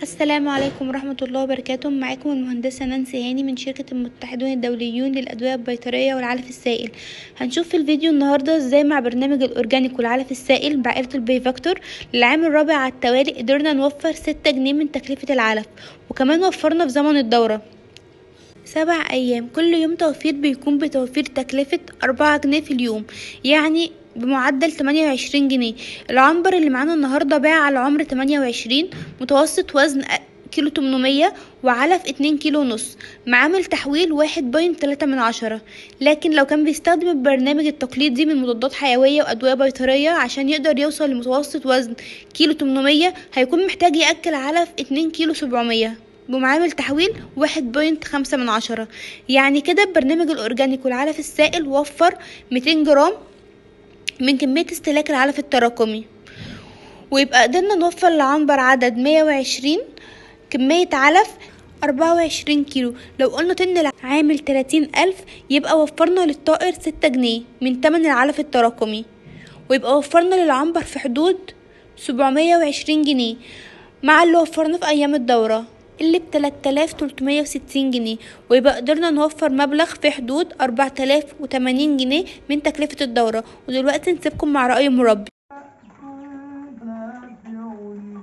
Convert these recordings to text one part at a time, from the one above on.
السلام عليكم ورحمة الله وبركاته. معاكم المهندسة نانسي هاني من شركة المتحدون الدوليون للأدوية البيطرية والعلف السائل. هنشوف في الفيديو النهاردة ازاي مع برنامج ال organic والعلف السائل بعائلة البيفاكتور للعام الرابع على التوالي قدرنا نوفر 6 جنيه من تكلفة العلف، وكمان وفرنا في زمن الدورة 7 أيام. كل يوم توفير بيكون بتوفير تكلفة 4 جنيه في اليوم، يعني بمعدل 28 جنيه. العنبر اللي معانا النهاردة باع على عمر 28، متوسط وزن كيلو 800 وعلف 2 كيلو ونص، معامل تحويل 1.3. لكن لو كان بيستخدم البرنامج التقليدي من مضادات حيوية وأدوية بيطرية عشان يقدر يوصل لمتوسط وزن كيلو 800 هيكون محتاج يأكل علف 2 كيلو 700 بمعامل تحويل 1.5. يعني كده برنامج ال organic والعلف السائل وفر 200 جرام من كمية استهلاك العلف التراكمي، ويبقى قدرنا نوفر لعنبر عدد 120 كمية علف 24 كيلو. لو قلنا طن عامل 30,000 يبقى وفرنا للطائر 6 جنيه من تمن العلف التراكمي، ويبقى وفرنا للعنبر في حدود 720 جنيه مع اللي وفرناه في أيام الدورة اللي ب3360 جنيه، ويبقى قدرنا نوفر مبلغ في حدود 4080 جنيه من تكلفة الدورة. ودلوقتي نسيبكم مع رأي مربي.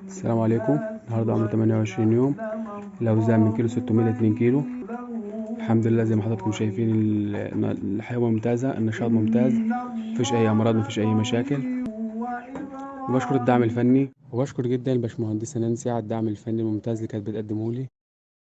السلام عليكم. النهارده عمره 28 يوم، الأوزان من كيلو 600 ل 2 كيلو. الحمد لله زي ما حضراتكم شايفين الحيوة ممتازة، النشاط ممتاز، مفيش أي أمراض، مفيش أي مشاكل. وبشكر الدعم الفني، وبشكر جدا الباشمهندسة نانسي على الدعم الفني الممتاز اللي كانت بتقدمه لي.